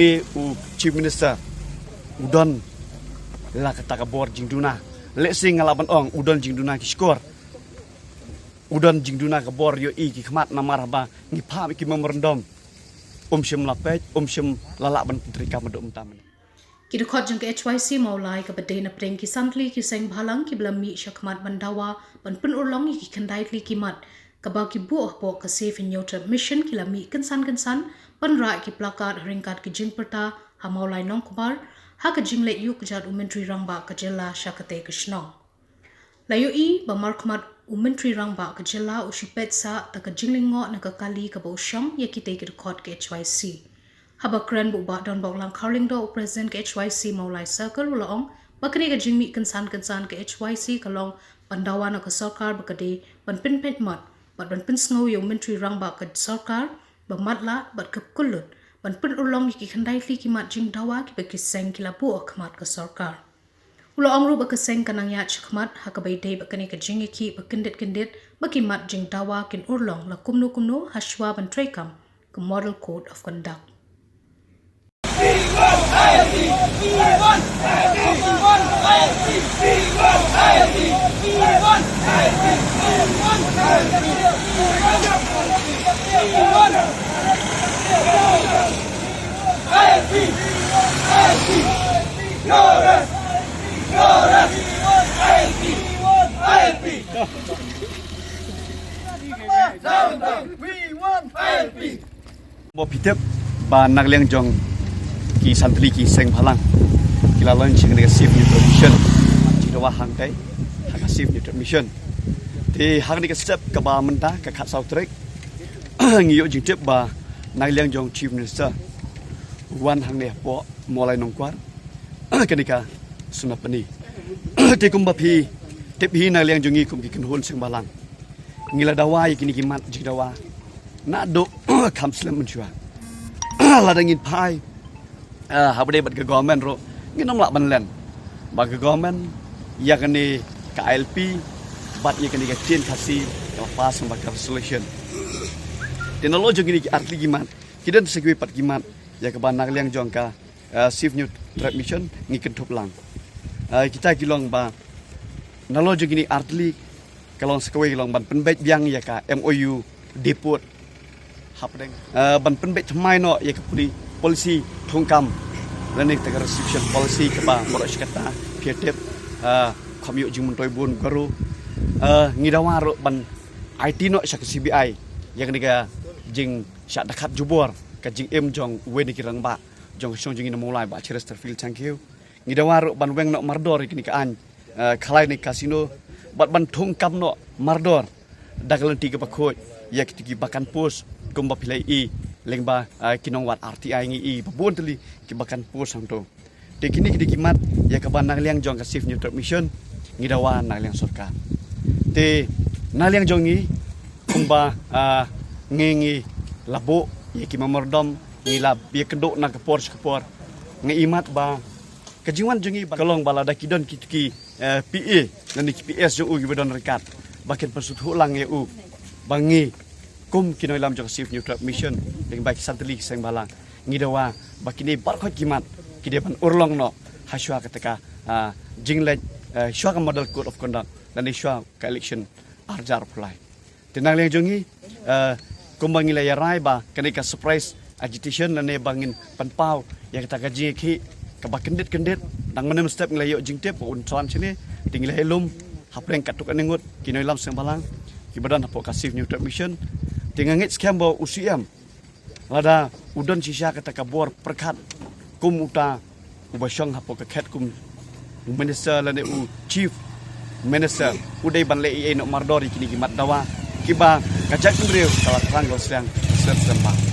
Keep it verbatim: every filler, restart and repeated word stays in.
Te u Chief Minister u don la kata ka bor jingduna. Lehse nga lah ban ong u don jingduna ki shkor. U don jingduna ka bor ïohi ki khmat namar haba ngi phah ki memorandum. Um shym la peit, um shym la lah ban treikam haduh mynta mynne. Ki dkhot jong ka H Y C Mawlai kaba dei na pdeng ki san tylli ki seng bhalang kiba la mih shakhmat ban dawa ban pynurlong ïa ki khyndai tylli ki mat kaba ki buh hapoh ka Save Hynñiewtrep Mission ki la mih kynsan kynsan ban rah ki placard ha ryngkat ki jingpyrta ha Mawlai Nongkbar ha ka jingleit ïuh kjat u Myntri Rangbah ka jylla sha katei ka shnong. La ïohi ba markhmat u Myntri Rangbah ka jylla u shu peit sah da ka jinglyngngoh na ka kali kaba u shong ïa kitei ki dkhot ka H Y C. Haba kren bad u Bah Donbok Langkhar Lyngdoh, u President ka H Y C Mawlai Circle, u la ong ba kane ka jingmih kynsan kynsan ka H Y C ka long ban dawa na ka sorkar ba ka dei ban pynpeit mat bad ban pynsngew ïa u Myntri Rangbah ka sorkar ba matlah bad ka kyllut ban pynurlong ïa ki khyndai tylli ki mat jingdawa kiba ki seng ki la buh ha khmat ka sorkar. U la ong ruh ba ka seng ka nang ïaid shakhmat ha kaba ïadei bad kane ka jingïakhih ba kyndit kyndit ba ki mat jingdawa kin urlong la kumno kumno ha shuwa ban treikam ka Model Code of Conduct. Ba phi tip ba na ka liang jong ki san tylli ki seng bhalang ki la launch ïa kane ka Save Hynñiewtrep Mission, jingdawa hangtai ha ka Save Hynñiewtrep Mission. Te ha kane ka step kaba mynta ka khatsaw tarik ngi ïoh jingtip ba na ka liang jong Chief Minister u wan hangne hapoh Mawlai Nongkwar, kane ka Sunapani. Te kumba phi tip hi, na ka liang jong ngi kum ki kynhun seng bhalang ngi la dawa ïa kine ki mat jingdawa naduh kham slem mynshuwa. Lada ngin phai, eh, haba dei bad ka government ruh ngin ym lah ban len. Ba ka government ïa kane ka I L P bad ïa kane ka T N Khasi ka la pass bad ka resolution. Te nalor jong kine ki artylli ki mat ki don sa kiwei pat ki mat ïa kaba na ka liang jong ka, eh, Save Hynñiewtrep Mission ngi kynthup lang. Eh, kita ki long ba nalor jong kine artylli ka long sa kawei ka long ban pynbeit biang ïa ka M O U depot hapdeng, eh, ban pynbeit thymmai noh ïa ka poli-, policy thungkam lane kata ka reservation policy kaba baroh shi katta phi tip, eh, kham ïoh jingmyntoi bun Garo. Eh, ngi dawa ruh ban aiti noh sha ka C B I ïa kane ka jingshah dkhot jubor ka jingim jong uwei na ki rangbah jong ka shnong jong ngi na Mawlai, Bah Cheristerfield Shangkhew. Ngi dawa ruh ban weng noh mardor ïa kane ka aiñ, eh, khalai ne casino bad ban thungkam noh mardor da ka lynti kaba khuid ïa kito ki bakan post kumba phi la i lyngba, eh, ki nongwad R T I ngi i ba bun tylli ki bakan post hangto. Te kine ki dei ki mat ïa kaba na ka liang jong ka Save Hynñiewtrep Mission ngi dawa na ka liang sorkar. Te na ka liang jong ngi kumba, ah, ngi, ngi la buh ïa ki memorandum, ngi la ïakynduh na ka por sha ka por, ngi i mat ba ka jingwan jong ngi ba ka long ba lada ki don kito ki, eh, P A lane ki P S jong u kiba don ryngkat ba kin pynsngewthuh lang ïa u ba ngi kum ki nongïalam jong ka Save Hynñiewtrep Mission lyngba ki san tylli ki seng bhalang ngi dawa ba kine baroh ki mat ki dei ban urlong noh ha shuwa kata ka, ah, jingleit, eh, shuwa ka Model Code of Conduct lane shuwa ka election ar hajar arphew lai. Te na ka liang jong ngi, eh, kumba ngi la ïa rai ba kane ka surprise agitation lane ba ngin pynpaw ïa kata ka jingïakhih kaba kyndit kyndit, dang mynne mynstep ngi la ïoh jingtip ba un thrang shane, te ngi la ïalum hapdeng katto katne ngut ki nongïalam seng bhalang kiba don hapoh ka Save Hynñiewtrep Mission. Te nga ngeit skhem ba u C M lada u don shisha kata ka bor pyrkhat kum uta uba shong hapoh ka khet kum u minister lane u chief minister, u dei ban leh ei ei noh mardor ïa kine ki mat dawa kiba ka jaitbynriew ka la thrang ka la sliang ka slet slemba.